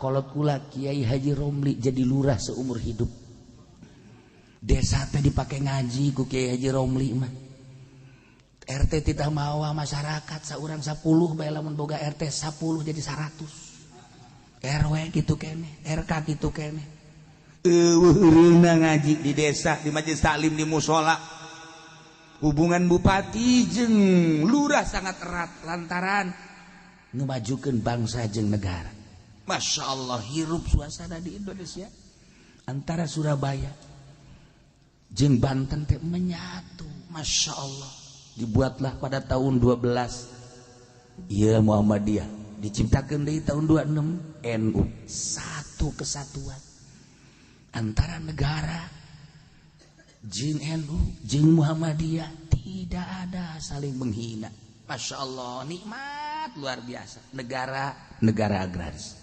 Kolot kula, Kiai Haji Romli, jadi lurah seumur hidup. Desa teh dipakai ngaji ku Kiai Haji Romli mah. RT tidak mawa masyarakat seorang 10 bae, lamun boga RT 10 jadi 100. RW gitu kene, RK gitu kene. Euweuh ngaji di desa, di majelis taklim, di musola. Hubungan bupati jeung lurah sangat erat lantaran ngemajukan bangsa jeung negara. Masya Allah, hirup suasana di Indonesia antara Surabaya jeung Banten teh menyatu. Masya Allah, dibuatlah pada tahun 12 iya Muhammadiyah, diciptakan di tahun 26 NU, satu kesatuan antara negara jeung NU jeung Muhammadiyah, tidak ada saling menghina. Masya Allah, nikmat luar biasa, negara negara agraris.